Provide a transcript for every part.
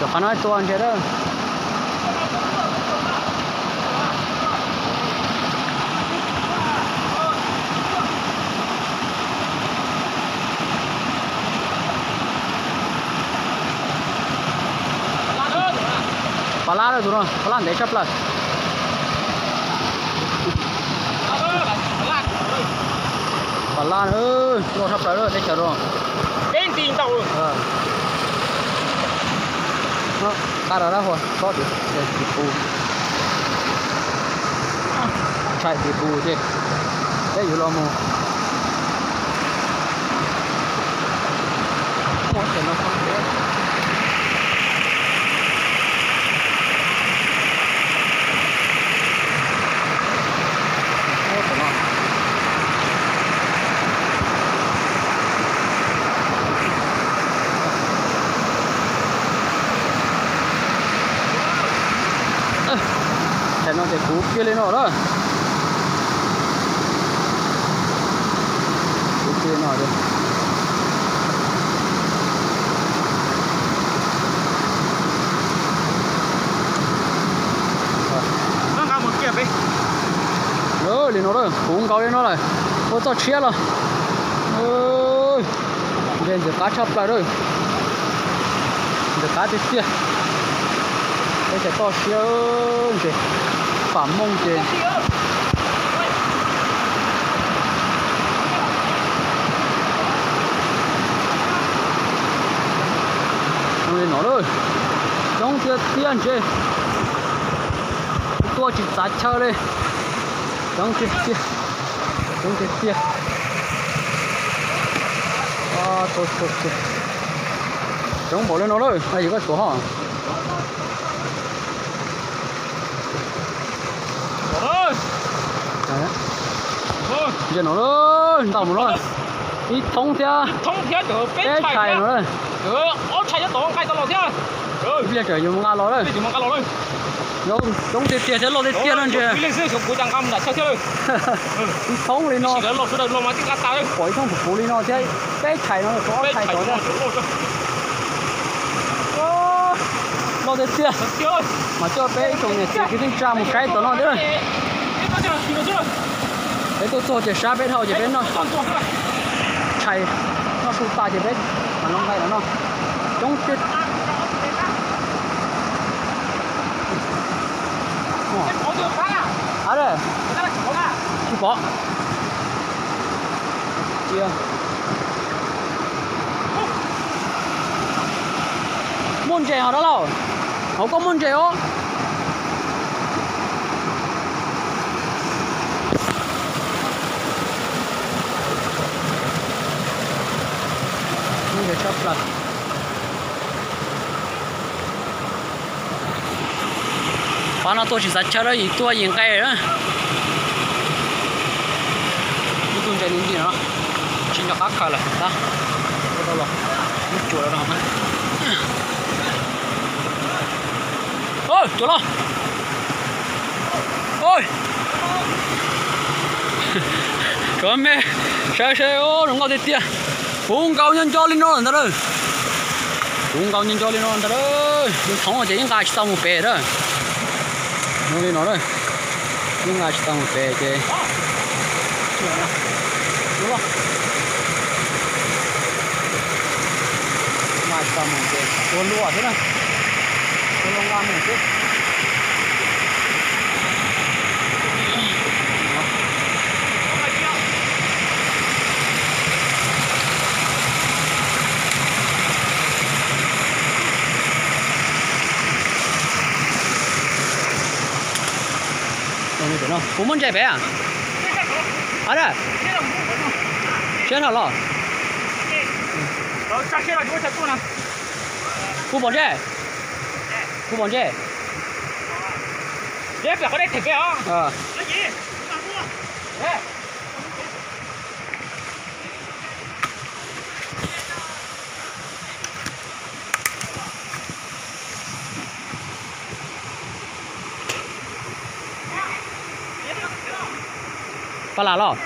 Cov qhov no tua ntses lawm. Pas lab lawm tus no, pas lab ntev tshaj plaws. Pas lab loj tshaj plaws lawm teb chaws no. Qab rau dab hua tsob tim pus, ntshai tim pus ces peb yuav los mus. Tam no ces kuv kiag li no lawm. Kuv kiag li no. Li no lawm, kuv nkaus li no lawm, ua txoj tshiab los. Ntses ntxim qab tshaj plaws lawm. Ntxim qab tiag tiag. Peb cov toj siab ntses pam mooj ces li no lawm. Coob tiag tiag ntses, tuaj tsis txav chaw li. Coob tiag tiag, coob tiag tiag. Coob npaum li no lawm, yog koj tuav ho. Ntses no lawm, ntau mus no, ib thoob thiab peb tshais no. Ib pliag tseem yuav mus nqa los lawm. Coob tiag tiag thiab loj tiag tiag no ntses. Ib thoob li no, pom ib thoob puv puv li no thiab peb tshais no, ob tshais tod thiab. Loj tiag tiag. Mas coj peb ib tsoom niam txiv kwv tij neej tsa mus saib tom no thiab. Peb tuaj txog ces sab peb dhau ces peb noj tshais, noj su tas ces peb mam los nqa los noj. Coob tiag. Tsis pom. Muaj ntses os dab laug, hauv koj muaj ntses os. Muaj ntses tshaj plaws. Pab no tuaj tsis txav chaw lawm, yim tuaj yim nqe na. Ib tug ntses li ntawm no, tsis nco qab khaws lawm tab, ua tau los ib tsuas lawm no. Cuam los. Cuam me, saib saib, zoo nkauj tiag tiag. Puv nkaus nco nco li no lawm ntag lauj. Puv nkaus nco nco li no ntag lauj. Yus thoov ces yeej nqa tsis tau mus pem lawm. Zoo li no lawm, yeej nqa tsis tau mus pem ces nqa tsis tau mus ces ua luaj xwb na. Ua luaj nqa mus xwb. Kuv muaj ntses pem a? Siab dhau los? Kuv pom ntses. Kuv pom ntses. Pab lam los?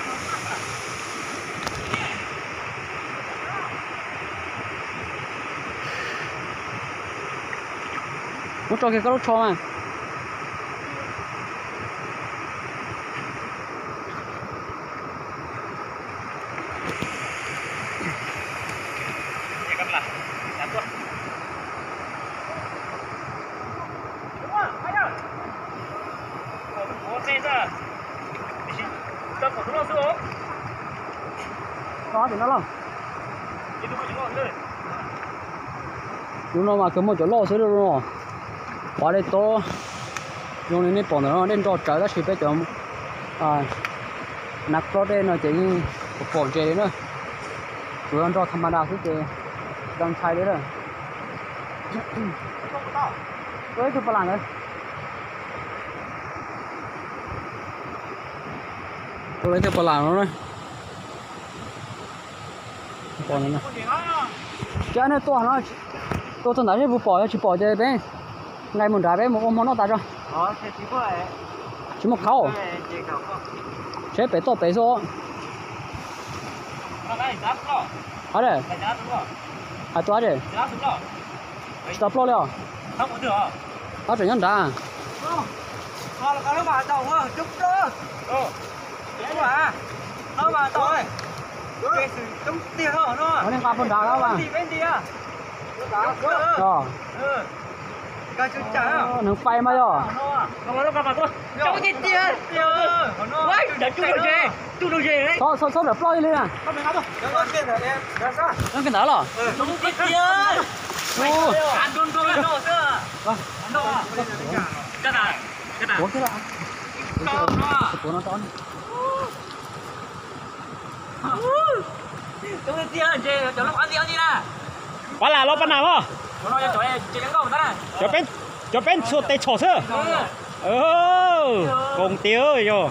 Muab tso kiag koj lub tsho mas. Tus no mas kawg muaj cov loj xwb no. Pov dej tob, zoo li nej pom ntawm no dej nro tsawv tab sis peb cov nas plob dej no ces yeej pom ntses li na. Tsuas yog nro tha ma da xwb ces tsis tau ntshai li na. Ib tug pa lam ntawd. Tus ib tug pa lam no. Cov nej tuaj no, tuaj txog ntawd seb puas pom, yog tsis pom ces peb nqis mus nrad peb mus ua hmo noj tas tso. Tsis muaj qhauv. Seb pem toj pem xwb. Ab, hais tua ab, tsis tau plaub li os. Ab tseem nyob nrad. Nej nqa puag nrad lawm mas. Neeg fais mas yog. Txhob txhob txawm ploj li na. Nyob kiag ntawd los. Pab lam los pab nam los. Cov peb txhua tes tshom xwb. Koom tiag yog.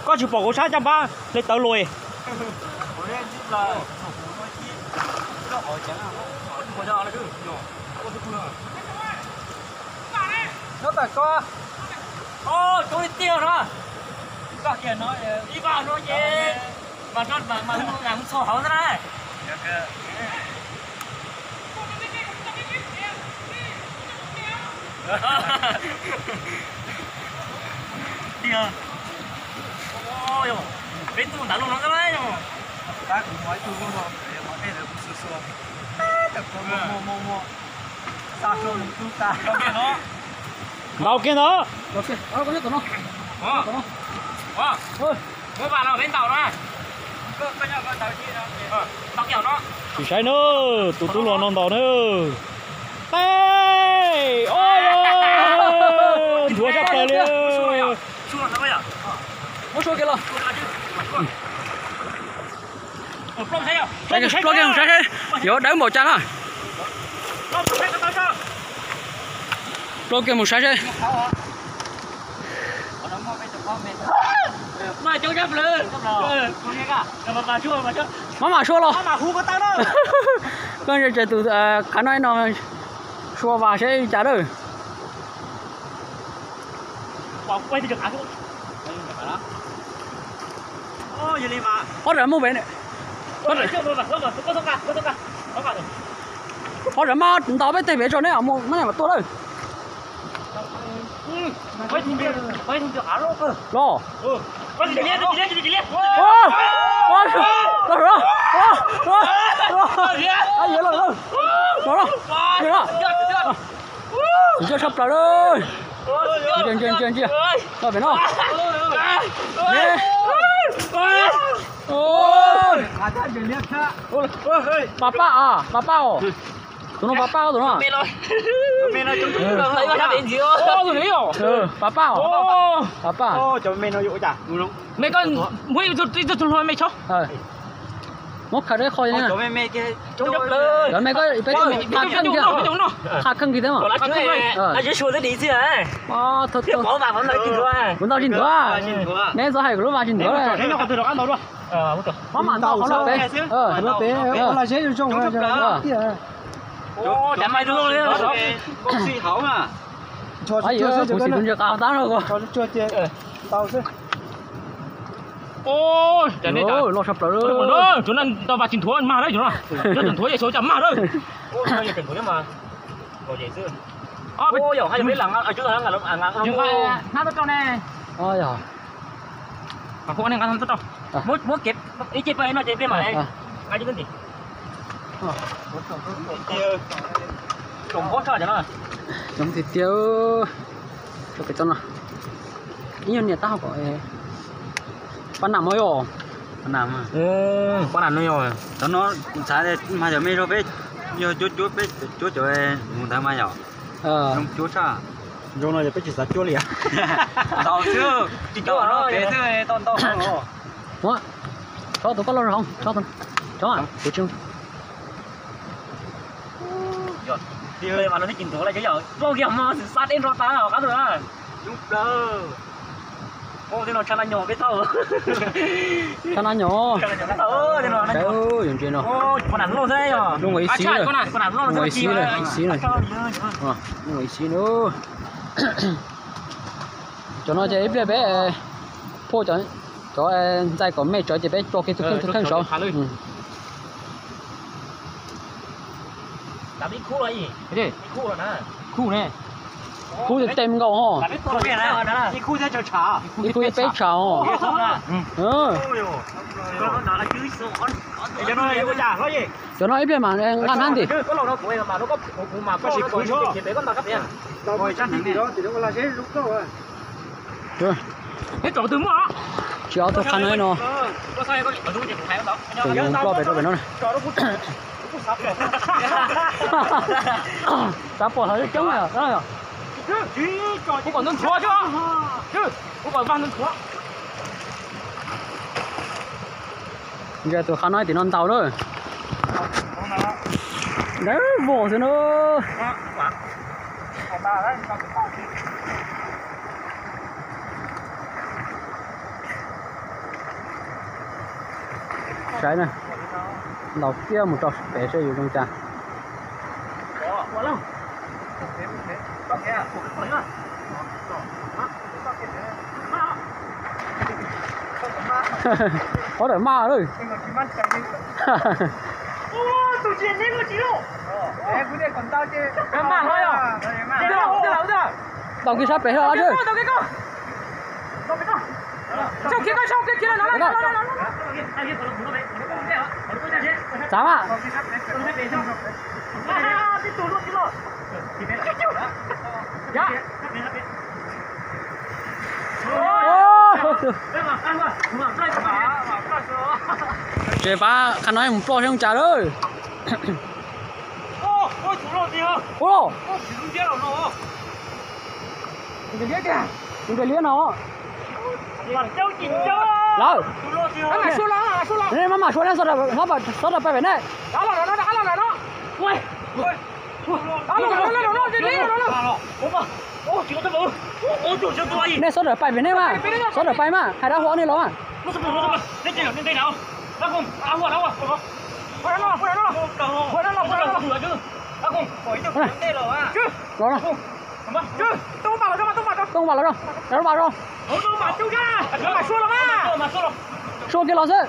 Koj tsis pom kuv sab caj npab hle tawv luis. Nyob tas koj. Coob li tiag no. Koj kiag no ib vaj no ces mas no mas mas mus txog hauv xwb na. Tiag. Peb tuaj ntawd los no xwb na yog. Tab kuv mos ib tug loj no, mos tej ntawd kuv xuas xuas. Tab tom muag muag muag. Xa xuas mus tu tas. Ntaus kiag ntawd. Muab vas los peb ntaus na. Tsis saib na, tus tub los no ntaus na. Teb, ntuav sab plaws li. Ploj kiag mus saib seb yuav dawb npaum cas na. Ploj kiag mus saib seb. Mab mam sua los. Koj ntsia tus khav no no, sua vas seb li cas lawm. Ob zam mus pem, ob zam mas ntaus peb teg pem tso neb mus, neb mam tuaj lawm. Los. Tsis coj tshaj plaws li. Ntsia ntsia ntsia ntsia, no pem no. Pab pab os, pab pab os. Tus no pab pab tus no. Pab pab os. Pab pab. Me koj muab ib tug hlua me tso. Muab khaws rau ib qho. Cov me koj peb qha kheej kiag, qha kheej kiag thiab. Kuv ntaus tsis ntuav, neb txhob hais kuv lub vas tsis ntuav. Mab mam ntaus qhov no pem. Peb kuv tsis ntsia qab tab no. Loj tshaj plaws. Cov no tau vas tsis nthuav mag lawm, cov no yog tseem nthuav ces xyov cas mag lawm. Hnab tau rau ne. Muab kev ib ce pab no ces peb mam nqa cov ntawd. Tsoom pob tshaj cov no. Coob tiag tiag. Ib nyuag niam tab hau kom pab nam no yog. Pab nam no yog. Cov no kuv xav mas yog me zog peb yog cuab cuab peb cuab cov mus ntawd mas yog zoo cuab tshaj. Zoo no yog peb tsis xav cuab li. Tau xwb, tsis cuab no pem xwb tau ntau. Tso tus koj loj hauv, tso, tso, kuv tsis. Mas no twb tsis nthuav lawm, yog plaub kiag mo xwm xa dej nrog tas qab tus na. Zoo plaws. Tej no tshaj na nyos peb thauj. Tshaj na nyos. Yuav ntse no. Zoo ua ib xib, zoo ua ib xib, ib xib, zoo ua ib xib na. Cov no ces ib pliag peb phua cov ntxais kom me tsawv ces peb tso kiag tus kheej tus kheej saud. Khub tes nkaus ho. Ib khub peb tshav ho. Cov no ib pliag mas nqa hnab ntxiv. Tsis ob tug qha no no. Pem yuav ploj pem rau pem no. Xav pom hav coob. Kuv kom ntxuav ntxuav. Ntsia tus qha no tim no ntau lawm. Ntawd vos xwb na. Saib na, ntaus kiag mus rau pem seb yuav zoo cas. Qhov ntawd maj lawm. Ntaus kiag sab pem hlo dab tsi. Txav mas. Ces pab qha no mus ploj zoo cas lawm. Ua, tus liab no. Lawm. Nej maj mam suav, nej xob daws pais pem nej. Nej xob daws pais pem nej mas, xob daws pais mas, hais dab hu ob niag los mas. Los no. Tooj vam los, tooj vam los. Sua kiag los xwb.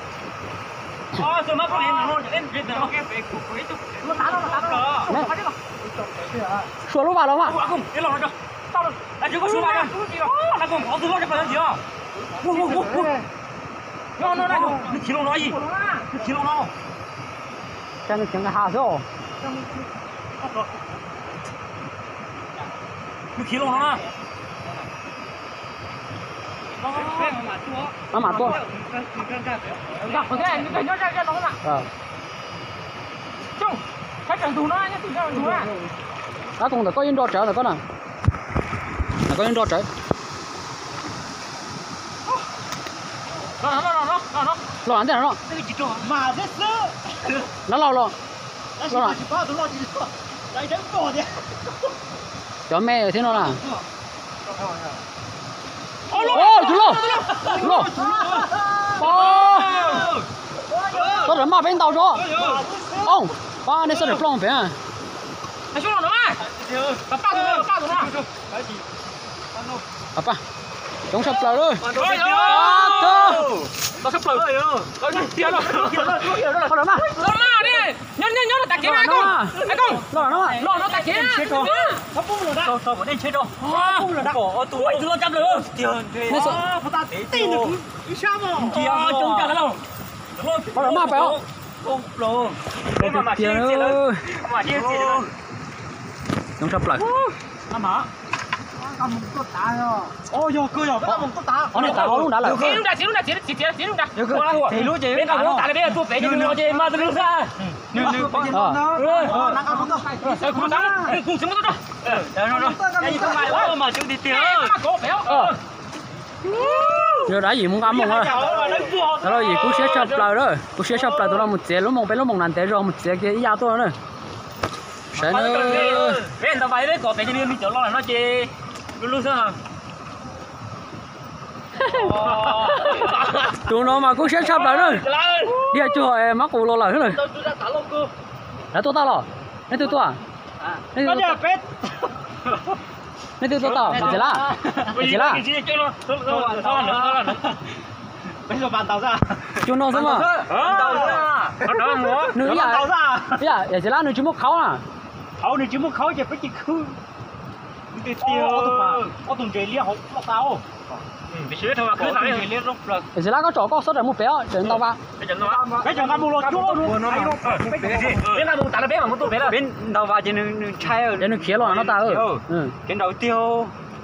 Sua lub vas los mas. Nws khiav los no. Cas nws khiav nqis hav xwb os. Nws khiav los no na. Maj mam tuaj. Ab, koog ntawm koj yeej nro tsawv ntawm koj na. Ntawm koj yeej nro tsawv. Los ntej no. Nab laus los. Cov me thiab no na. Tus loj, tus loj. Xob daws maj peb ntaus tso. Ooj, pab nej xob daws plooj pem. Pab, coob tshaj plaws lawm. Tau Los no, nyob nyob no tas kev na, Koob. Los no, los no tas kev na. Los no mas pais os. Coob tshaj plaws. Ob lub nrad lawm. Yog dab yim mus nqa moos na. Yog dab yim kub siab tshaj plaws na, kub siab tshaj plaws, tus no mus txiav lub moos, peb lub moos na ntev zog mus txiav kiag ib yav tuaj na. Saib na. Tus no mas kub siab tshaj plaws na. Diaj cuag mab qus los lawm na. Lawv tuaj tau los? Neb twb tuaj? Neb twb tuaj tau? Yawm Txiv Lab, Yawm Txiv Lab. Cua no xwb mas. Nws ib yam, ib yam, Yawm Txiv Lab nws tsis muaj khaub na. Thaum nws tsis muaj khaub ces peb cia khwb. Ob tug ntses liab hauv loj tas. Yawm Txiv Lab koj tsom koj xob rawm mus pem os, tseem ntau vas. Peb nqa mus los cuab, peb nqa mus tas peb mam mus tuaj pem, peb ntau vas ces nws ntshai, ces nws khiav los no tas. Kev nraum tiag.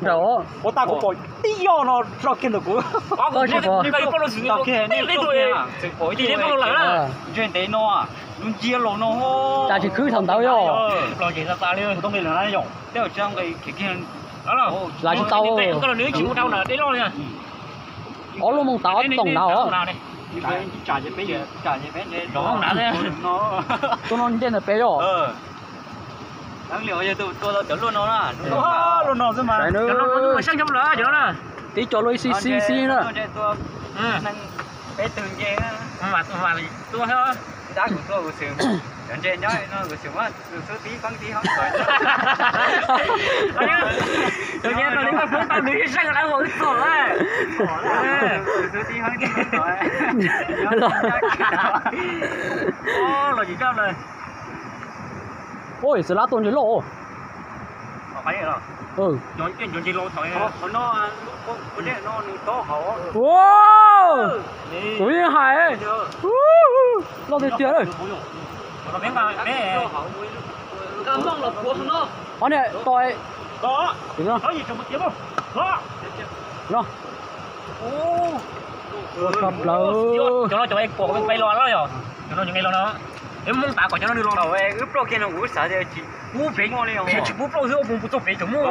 Nraum. Ua tas kuv pom tib yoj no so kiag ntawm kuv. Ntshe ntev no, lub ncia los no. Cas tsis khwb thaum ntawd yog. Lav tsis tau. Ob lub moos tas ob toom ntawd os. Tus no nce ntawm pem yog. Tib co luaj ib xib xib xib na. Ua, Yawm Txiv Lab tua ntses loj. Kuv yeej hais, loj tiag tiag. Qhov niag to. Ua tshaj plaws. Cov no cov pais los los yog, cov no cov nqe los no. Wb Hmoob tav kom cov no nws los. Wb plaub kiag no kuv xav tias tsis pub pem, tsis pub plaub xwb, ua puas txog pem tseem muaj.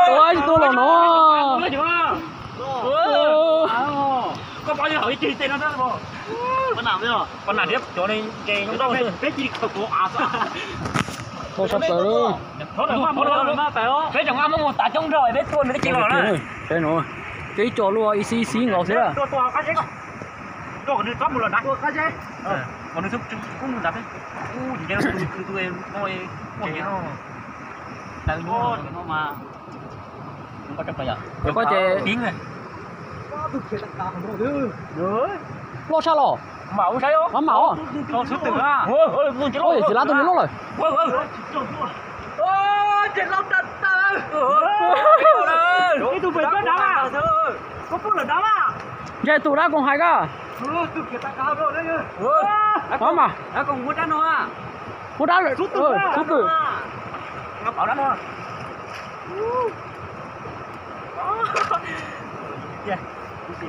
Tua ib tug los no. Koj pov hauv ib ceg tej no. Peb tsis khaws kuv av xwb. Tau sab plaws. Peb tseem muab mus tav coob nrog peb tua nws twb ci los na. Peb no, peb ib co luaj ib xib ib xib nkaus xwb. Koj ces loj tshaj los. Mam mam os. Oj, Yawm Txiv Lab tus nws loj lawm. Ntshe tus dab koom hais koj. Mam mam. Muab dab lawm, xub pwm.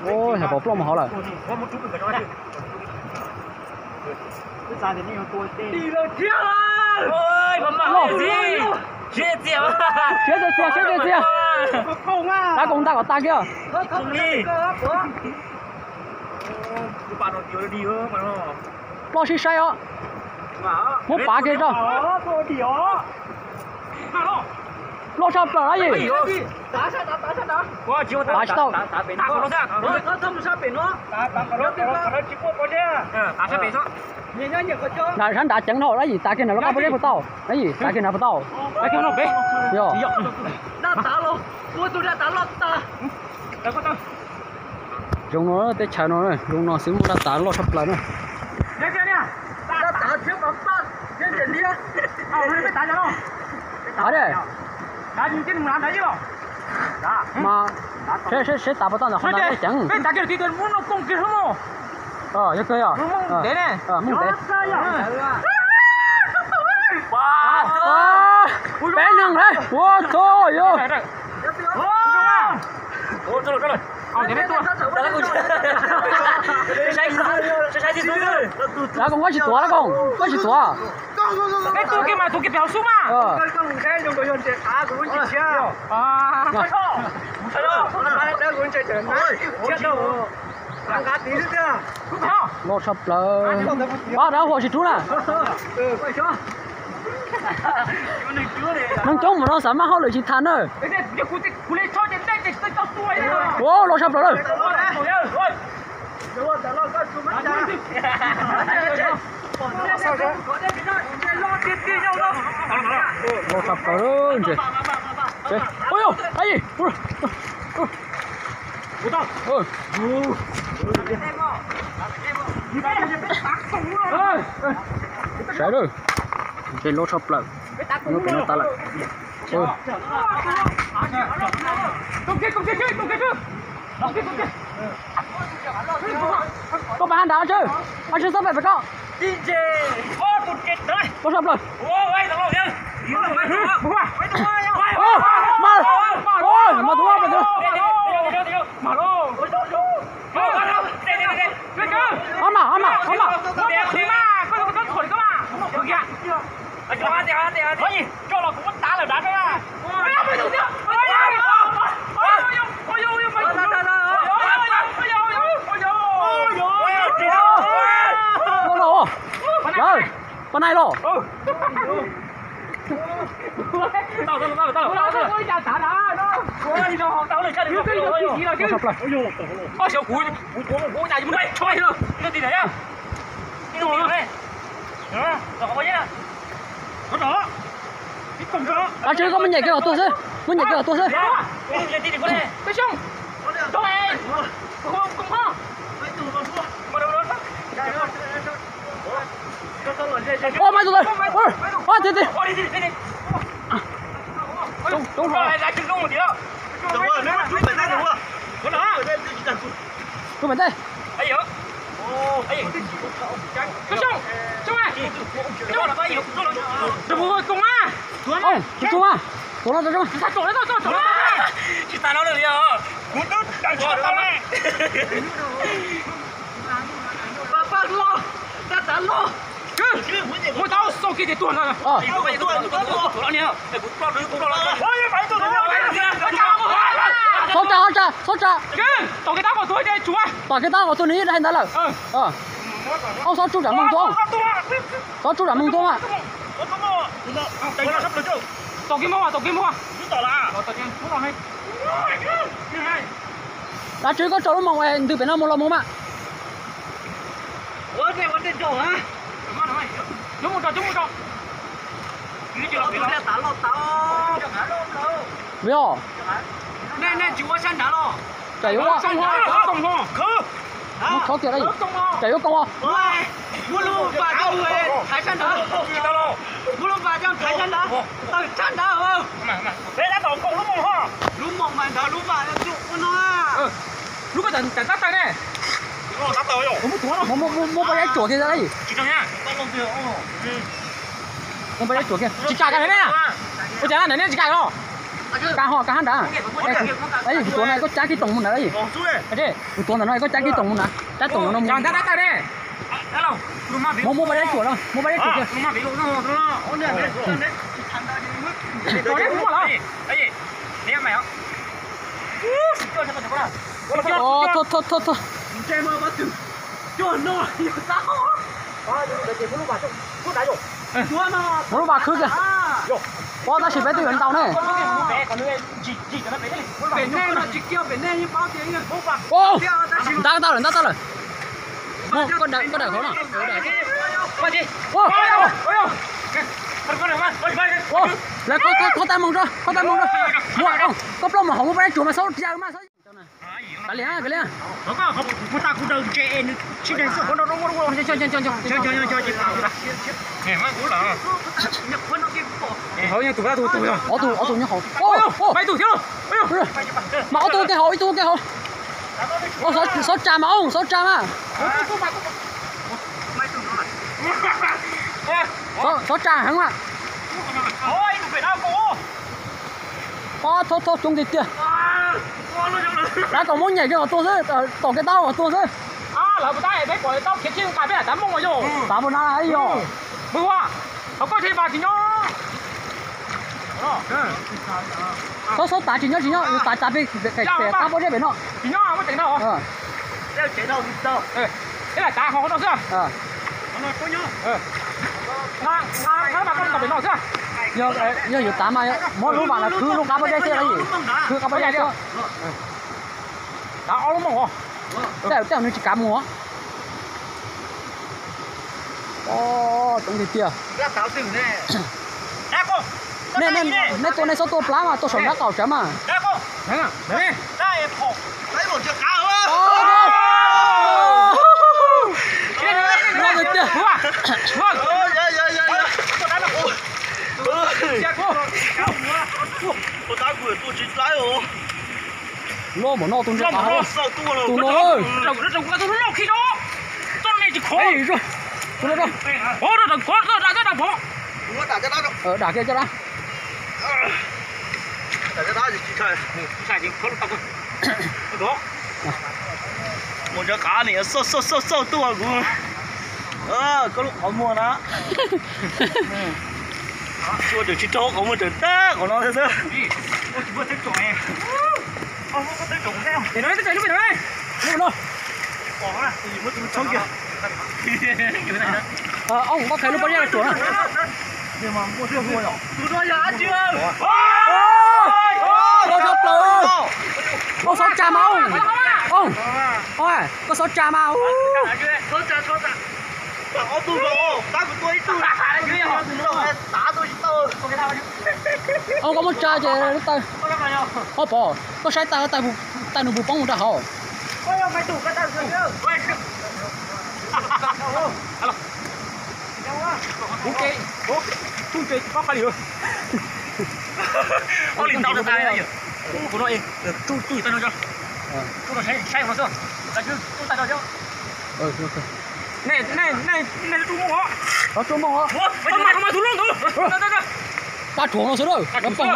Ua, pom plaub mus hauv lawm. Siab txias, siab txias. Dab koom ntag kom tag kiag. Ploj sib saib os. Muab pav kiag tso. Ploj Tshaj plaws na yim. Tav tsis tau. Nram sab nrad ceev dhau na yim, tav kiag nram lub qab pob zeb puas tau na yim, tav kiag nrad puas tau. Yog. Zoo no teb chaws no, zoo no xwb muaj dab tav loj tshaj plaws na. Tav de. Mas seb, seb tav puas tau ntawm qhov ntawd ceev. Yog kawg yog. Meej ntev. Peb neeg lawm, ua txhua yog. Lawv koom koj tsis tuav, lawv koom koj tsis tuav. Peb tus kiag mas tus kiag pem hauv xub mas. Loj tshaj plaws. Pab dab huam tsis rub na. Neeg coob mus no xav maj hauj lwm tsis tas na. Ua loj tshaj plaws lawm. Loj tshaj plaws. Saib lawm, ntshe loj tshaj plaws. Lub pem no tas lawm. Koj pab nrad Tswb, Tswb xub pem pem koj. Loj tshaj plaws. Mas, mas tus loj pem tus. Ob mam, ob mam, ob mam. Lawv, pab nai los. Ab, Tswb, koj muab nyem kiag kom tuag xwb, muab nyem kiag kom tuag xwb. Ua, mas tus ntawd, ua, tiag tiag. Rub pem tej. Tus tus mas, tuav no rau. Muab tau xauj kiag ces tuag ntag. Xauj tsa, xauj tsa, xauj tsa. Tom kiag tab kom tuag ces tsuav. Tom kiag tab kom tuag nws yeej dai ntawd lawm. Au, xauj tsuj tsam moog tuaj. Xauj tsuj tsam moog tuaj mas. Tom kiag moog, tom kiag moog. Dab Tswb, koj tso lub moos ntws pem no mus los mus mas. Yog. Tsam yuav ua. Mus khov kiag, tsam yuav koom os. Lub koj tseem tab tawg ne. Muab poj yab tsuam kiag, muab poj yab tsuam kiag. Tsis kam ne, ua cas ntawm ne tsis kam los. Kam ho kam hab nrad. Kuv tuav no koj cab kiag toom mus nrad. Kuv tuav ntawm no koj cab kiag toom mus nrad, cab toom no mus. Muab, muab poj yab tsuam no, muab poj yab tsuam kiag. Muab lub vas khwb kiag. Ua tab sis peb twb yuav ntaus ne. Ntab tau lawm, ntab tau lawm. Koj daim hauv no. Koj plaub mus rau, koj plaub mus rau. Koj plaub mus hauv, muab peb tsuas mas xaub ya mas. Kav liam, kav liam. Ob tug, ob tug nyob hauv. Mas ob tug ke hauv, ib tug ke hauv. Xaub tsa mas, xaub tsa mas. Xaub tsa heev mas. Ob, thov, thov, coob tiag tiag. Lawv kom muab nyem kiag kom tuag xwb, tom kiag taub kom tuag xwb. Tav mus na yog. Xaub, xaub tav tsis nyob, tsis nyob, yus tav tav pem qab pob zeb pem no. Yog, yog yus tav mas muab lub vas los khwb lub qab pob zeb xwb, khwb qab pob zeb xwb. Tav ob lub mooj os. Tej zaum nws tsis kav mus os. Coob tiag tiag. Nej, nej tua, nej txhob tua plab mas, tua saum nrab qaum tsav mas. Loj tiag tiag. Loj npaum no tus nrog qav, tus no. Dam kiag cov dab. Mus cov qav ne, xauj xauj xauj tuaj kuv. Koj lub qhov muag na. Tsis ua raws qhov muag, raws tag qhov no thiab xwb. Ob, koj qhia lub pob zeb tsuas na. Koj txhob plaws. Koj xaub tsa mas. Koj xaub tsa mas. Koj muab tsa ces lub taw. Ob pom, koj saib taw, taw nws puas poob mus rau hauv. Tab rhuav no xwb lawm, poob lawm. Mooj ntuj, mooj ntuj. Nws rov qab pem lawm, nws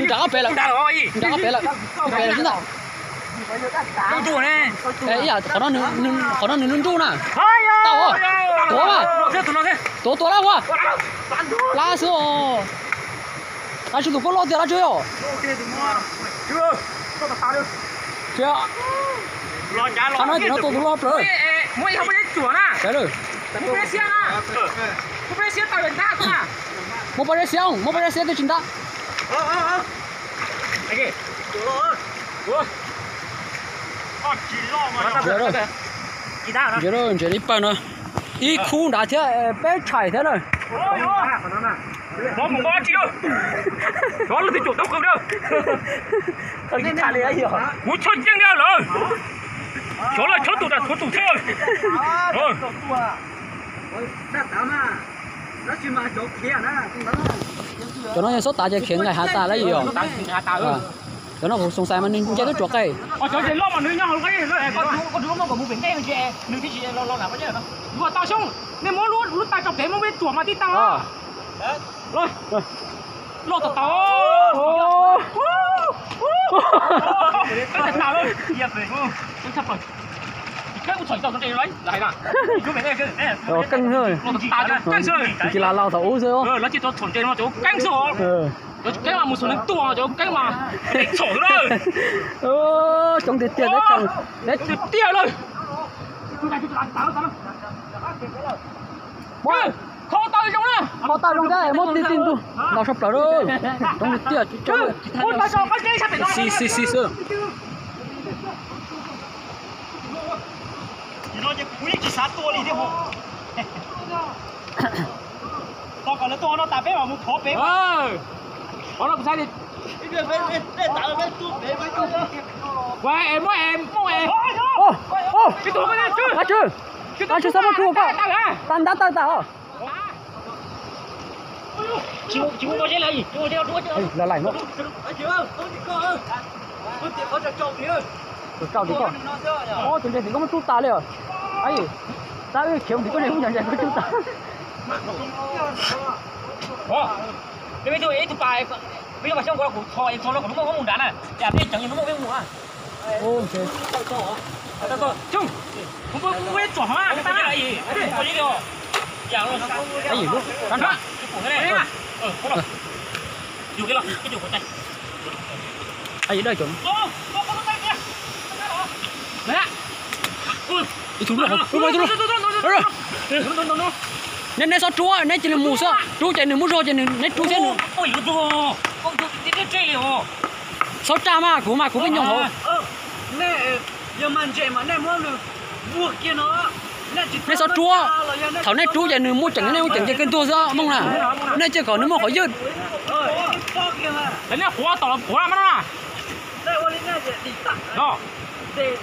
rov qab pem lawm, pem lawm xwb ntag. Ib yam qhov no nws nruj na. Tau, tuav mas, tuav tuav lab ua, lab xwb os. Lab tsis tus koj loj tiag lab tsis yog. Qhov no ces no tua tus loj plaws. Muab pob zeb xiab, muab pob zeb xiab twb tsis ntab. Ntsia, ntsia ib pawg no, ib khub nrad thiab peb tshais thiab na. Muab chob yeej li lawm. Xyov lawv chob tus tas tshuav tus thiab. Cov no yog xub tav ces khiav nqaim hav tas lawm yom. Cov no kuv xoo xais mas nws nce twb tsuas qe. Nej muab lub taw tso pem muab peb tsuam mas tib tag. Loj tau tau. Keej, keej xwb. Cov keeb mas mus xus neeg tuaj, cov keeb mas txhom xwb na. Coob tiag tiag, tiag lawm. Kho tau zoo na. Kho tau zoo thiab, muab tij tij ntuj los sab plaws lawm. Roob tiaj xib xib xwb. Ua es muab es muab es. Ab Tswb, Ab Tswb, txhob muab rub, tawm ntab tawm tas os. Los laim no. Rau tim koj. Ob tug ntses tim koj muab rub tas li os. Tab wb khiav tim koj ntses kuj ncav ncav koj rub tas. Neb, neb txhob rub, neb cia li mus xwb, rub ces nws muab zog ces neb rub thiab nws. Txhob raj mas, kuv mas kuv pheej nyoos hauv. Neb txhob rub, thaum neb rub ces nws muaj ceem, neb muaj ceem ces kawg ntuag xwb Hmoob na. Nej cia kom nws muaj qhov ywj.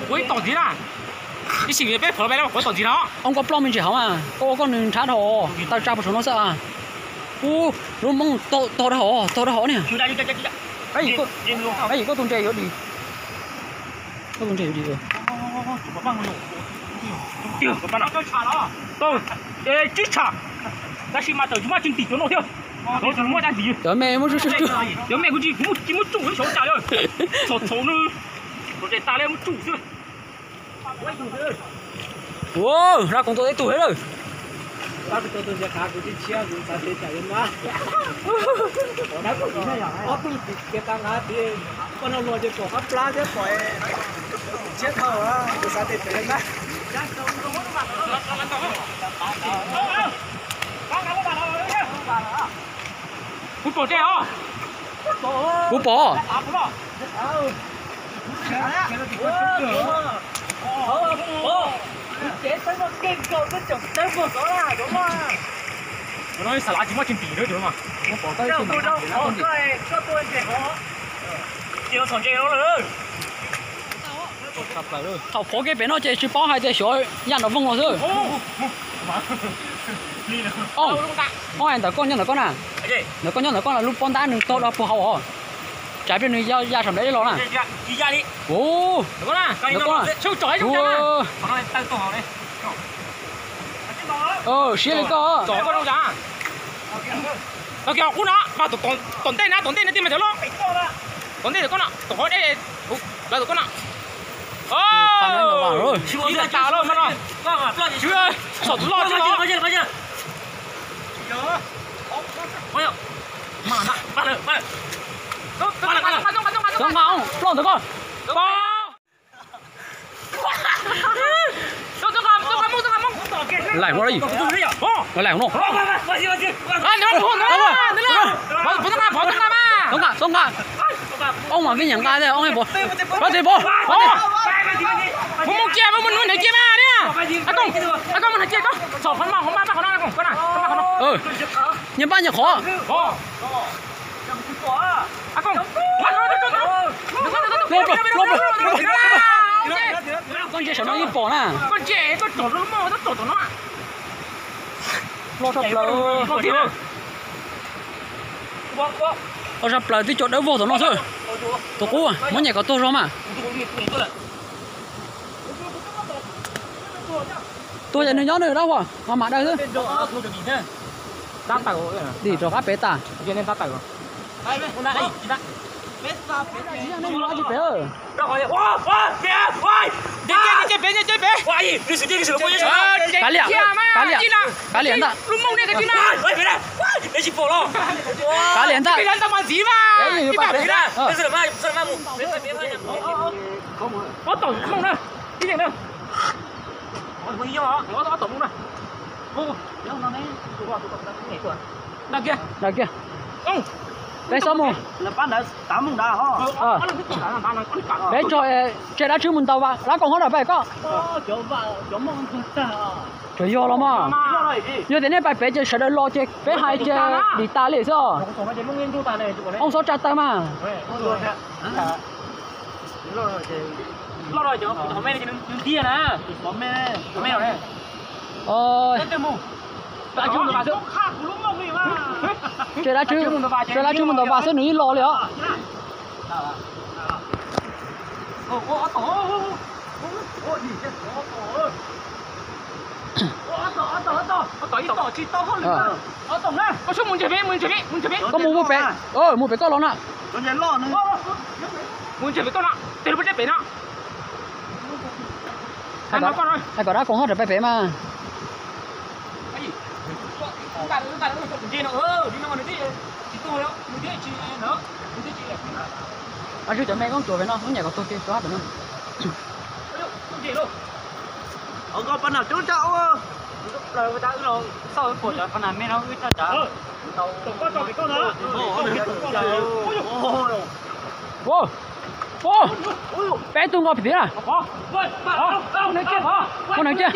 Ua ib koj ploj me ntsis hauv mas, koj ua koj nws nrhab dhau, taw tsa puas saum no xwb. Ub, lub Hmoob tog dhau, tog dhau ne. Yim koj tus ntses yuav dim. Koj tus ntses yuav dim. Tsib tsham, tab sis mas tawm tsis muaj tsis ntim cov no thiab. Cov me muab tsuj tsuj. Cov me kuv tsis muab tsuj xyov cas li. Txhaum txhaum nws, txhaum ces tas li muab tsuj xwb. Ua, Rab Koom tua teb tug thiab lawm. Kuv pom, kuv pom. Thaum qhuav kiag pem no ces tsis paub hais tias xyov yaj nrov voog los xwb. Ntawm koj nyob ntawm koj na, ntawm koj nyob ntawm koj na, lub pob ntab nws tog rau puag hauv os. Tsam pliag nws ya sawv nplawm los na. Ntawm koj na, siab li koj. Tog kiag qub no, tom ntej na, tom ntej na, tij mas cov loj. Tom ntej tom koj no, tom qhov dej, lawv tom koj no. Ib tas tas loj mas no. Saum tus loj tsis los. Txhob nqa, ploj ntawm koj. Laim no, laim no. Txhob nqa, txhob nqa. Ob mas vij nyiam nqa thiab ob, pov, pov, pov. Mus mus kiag, mus mus hnov kiag mas. A Kooj, a Kooj mus hnov kiag koj. Txhom qhov no, qhov npaj qhov no, a Kooj, koj na, npaj qhov no. Nyias npaj nyias qhov. Koj ntsia saum no yeej pom na. Ploj tshaj plaws. Ploj tshaj plaws, tib co dawb vog tom no xwb. Tus qub muab nyem kom tuag zog mas. Tuag ces nws nyob nws dab vog, mas mam daws xwb. Dim rov qab pem tas. Kav liam, kav liam, kav liam ntag. Kav liam ntag. Dag kiag. Peb xob mus. Peb tso tseg dab tsi mus ntaus vas, dab koom hob rau peb koj. Tsuas yog los mas. Yog tias nej pais pem ces sawv daws los ces peb hais ces dim tas li xwb os. Ooj xob tsa taw mas. Tseg dab tsi, tseg dab tsi mus ntaus vas xwb nws ib los li os. Koj mus mus pem, mus pem koj los na. Hais kom dab koom hob rau peb pem mas. Dab tsi cov me koob tsuas pem no, lub nyam kom tuag ke rov hab pem no. Peb tug nkaus pem tid na. Muaj neeg ciaj.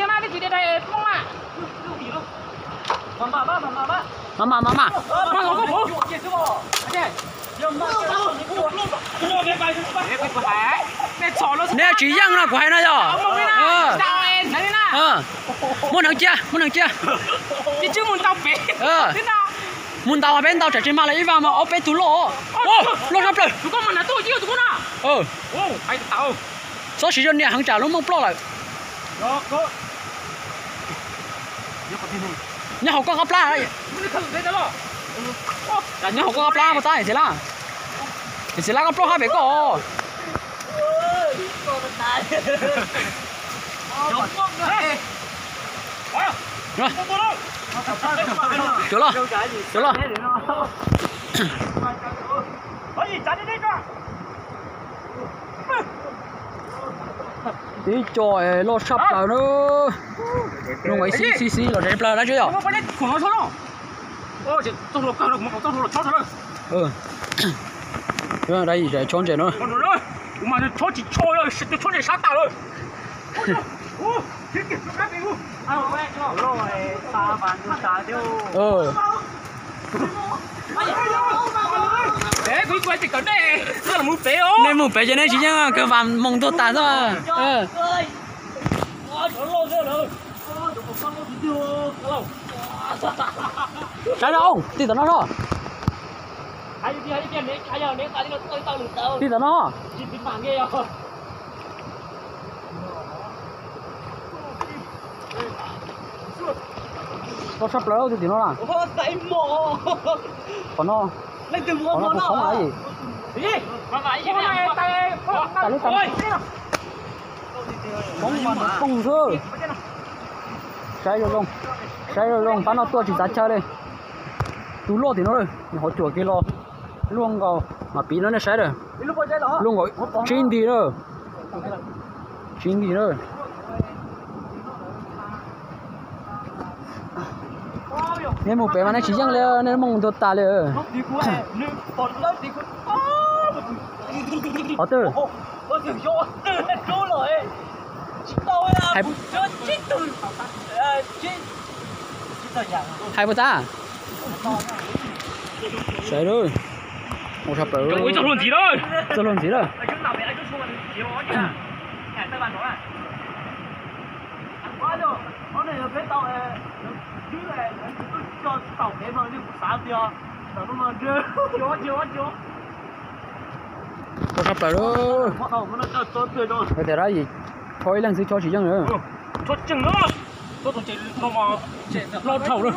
Mam mam mam mam. Nej tsis yeej no kuv hais no yog. Muaj neeg ciaj, muaj neeg ciaj. Mus ntaus mas peb ntaus tsam tsis mag li ib vas mas ob peb tug loj. Loj sab plaws. Txhob siv zog niam heev tsam lub mooj ploj lawm. Nyob hauv koj qab plab. Nyob hauv koj qab plab mas tab xis lab. Xis lab koj ploj hab pem koj. Cov loj, cov loj. Tib co loj sab plaws na. Lub nkaus xib xib xib los tsev plaws dab tsi yom. Dab yim tsev chob ntses na. Nej mus pem ces nej tsis yeej kawg vas moos tuag tas xwb. Saib no, tij tom no so. Tij tom no. Loj sab plaws tus tim no na. Qhov no, qhov no kuj khoob na. Tas li tas. Khoob mas nws poob xwb. Saib zoo zoo, saib zoo zoo, pab no tuaj tsis txav chaw li. Tus loj tim no, nws hov cuam kiag los. Luaj nkaus mas piv no nej saib lawm. Luaj nkaus tsib nti na. Tsib nti na. Nej mus pem mas nej tsis yeej li, nej mooj tuag tas li. Qhov twg? Hais puas txav? Saib lawm. Ua tshaj plaws. Txog luag ntxiv lawm. Ua tshaj plaws lawm. Hais tias dab yim chob ib leeg xwb chob tsis yeej na. Loj dhau lawm.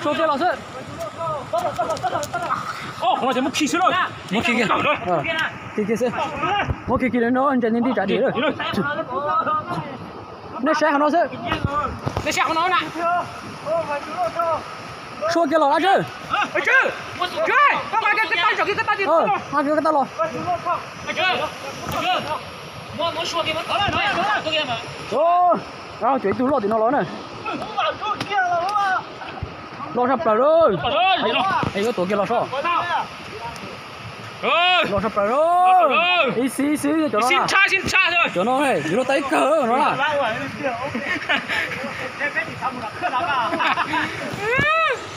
Sua kiag los xwb. Muab khi kiag. Khi kiag xwb. Muab khi kiag li no ntses nti nti tsav dim lawm. Nej saib qhov no xwb. Sua kiag los dab tsi. Hais kiag koj tau los. Ov, cuag ib tug loj tim no los na. Loj sab plaws lawm. Es yuav tuav kiag los sob. Loj sab plaws lawm. Ib xib ib xib cov no na. Cov no yus loj tau ib kawg no na.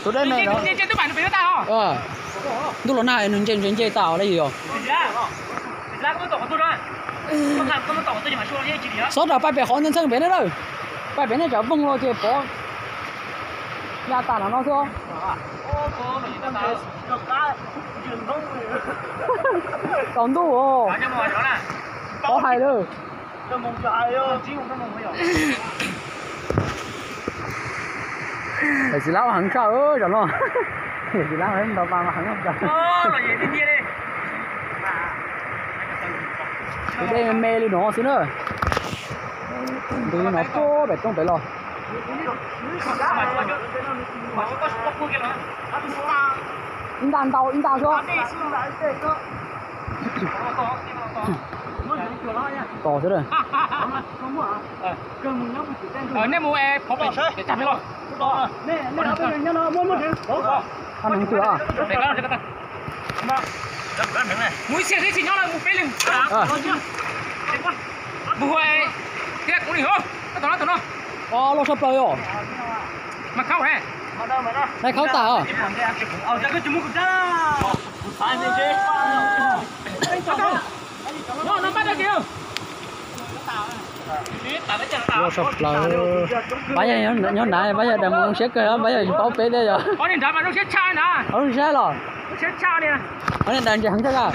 Tus dab me no. Ntuj los nag nws nce nce nce tas la yog. Xob rau paj pem qhov ntxeej ntxeej pem ne lawm. Paj pem ne tsam voog los ces pov ya tas no no xwb. Tsaus ntuj os. Pov hais lawm. Txiv lab heev tshaj zaum no. Txiv lab nto pa mas heev tshaj. Tus dej me li no xwb na. Ntu no puag pem roob pem los. Ib nta ntau ib nta xwb. Tos xwb. Nej mus pov pem pem tag pem los. Mus ib txhia xwb tsis nyob lawm, mus peb leeg. Mus thiab kuv li hov, tab tom no, tab tom no. Loj sab plaws os. Mas khaub ne. Nai khaub tas os. Loj sab plaws. Pab yog nyob nrad, pab yog dag mus zoo siab kawg, pab yog tsis paub peb thiab yog. Ob niag nrad mas zoo siab tshaj na. Ob niag nrad los? Zoo siab tshaj li. Ob niag nrad ntses heev tshaj kawg.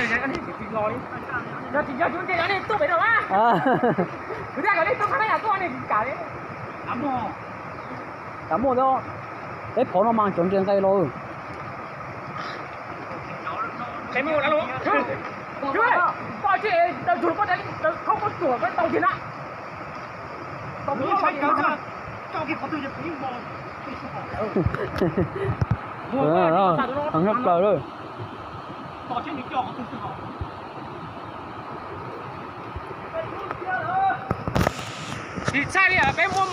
Kav muaj thiab, peb phov no mas cov ntses nqe los. Heev plaws lawm.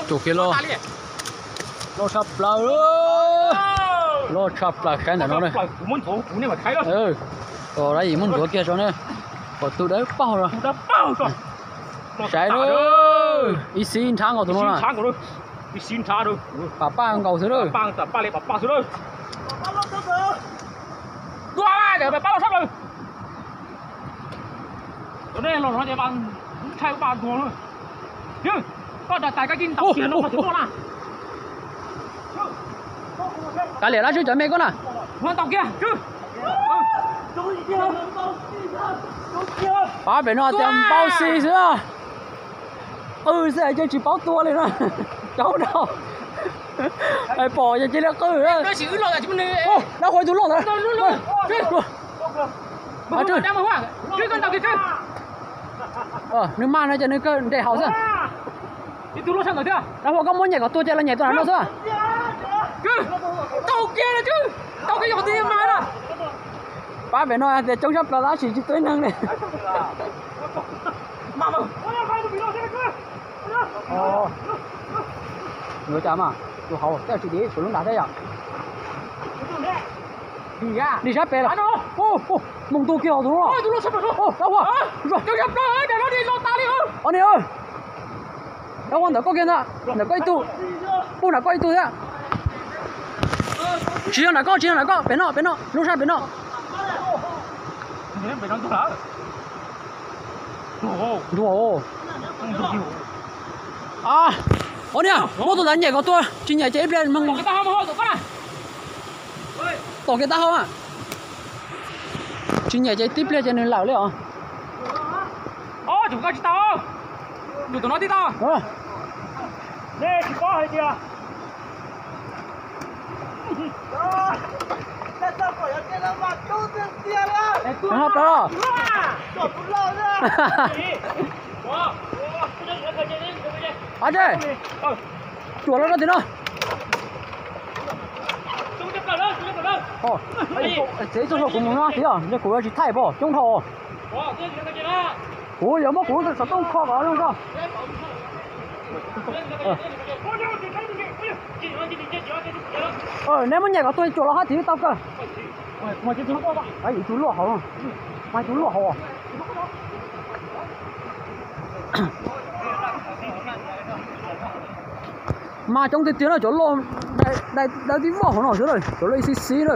Tsuas kiag los. Loj tshaj plaws. Loj tshaj plaws, saib ntawm no na. Tos dab yim muab ntxuav kiag tso na. Kom tus dawb paug no. Saib na. Ib xib nrhab nkaus tus no na. Pam paj nkaus xwb na. Tua, pab los sab plaws. Cov nej los no ces ntshai ua pa ntuag lawm. Yog koj dag tas koj cia li ntaus kiag no tus tuaj na. Kav liam lab swb cov me koj na. Muab ntaus kiag. Pab pem no tias npau xi xwb. Qw xwb ces tsis paub tua li na. Caub dhau. Pom ces cia li qw. Dab qhuas tus loj ntawd. Nws mag no ces nws kawg nres haus xwb. Dab qhuas koj muab nyem kom tuag ces los nyem tuaj no xwb. Pab pem no tias coob sab plaws tab sis tsis tuaj ib neeg li. Yuav cas mas, tus hauv tej tsis dim, tus lub nram thiab yom. Nim sab pem los. Moog ntu kiag los tus no. Dab qhuas. Os ni, dab qhuas ntawm koj kiag ntag, ntawm koj ib tug. Puag nram koj ib tug thiab. Tsis yog nram koj, tsis yog nram koj, pem no, pem no, lub sab pem no. Ntuag. Os niam, muab tus ntawd nyem kom tuag, tsis nyem ces ib pliag moog. Tom kiag taub hau. Tsis nyem ces tib pliag ces nws lawm li os. Tsis tau. Tus no tib tau. Ab tsi, cuam los rau tim no. Txiv txoj hlua kuv mus no thiab, yog kuv tsis thaij pom coob dhau. Kuv yuav muab kuv lub xov tooj kho kom zoo tso. Neb muab nyem kom tuag tsuas los hab tim tau kawg. Tus luaj hauv, tus luaj hauv. Mas coob tiag tiag na, cov loj dawb tib voj hauv no xwb, cov loj ib xib xib na.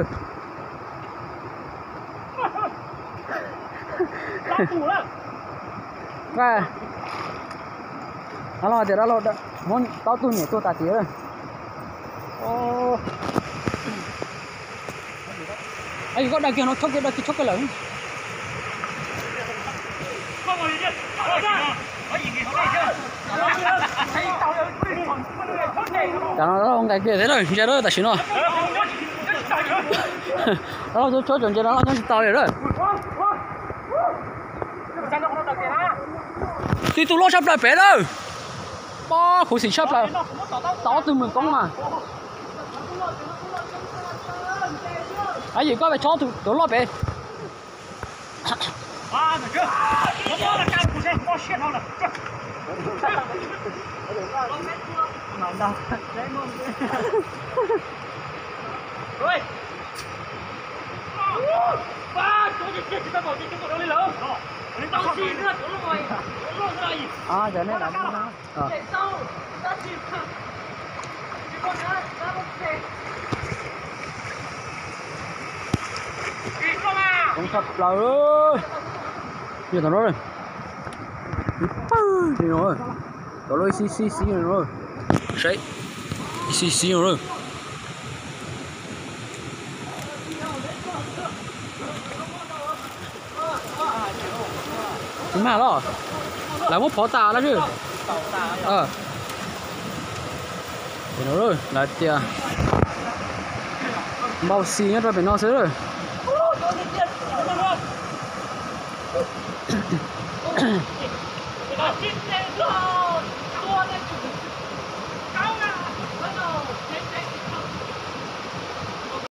Los tias dab laug muab tau tug nyem tuag tas tid. Yog koj dag kiag no, tshoob kiag, dag kiag tshoob kiag lawm. Tam no nqaim kiag thiab na, ntsia na tam sim no. Dab laug tshoob tshoob tseem ntsia dab laug nyob tsis tau li na. Tib tug loj tshaj plaws pem lawm. Pob khuv xim tshaj plaws. Tau ob tug mws koob mas. Yim koj pes tso tus loj pem. Coob tshaj plaws. Yog tom no, ib pawg li no, cov loj ib xib xib xib no, saib, ib xib xib no. Tsis mag los, lawv muab phov tas lawm xwb. Lawv tias npau xi nyob rau pem no xwb.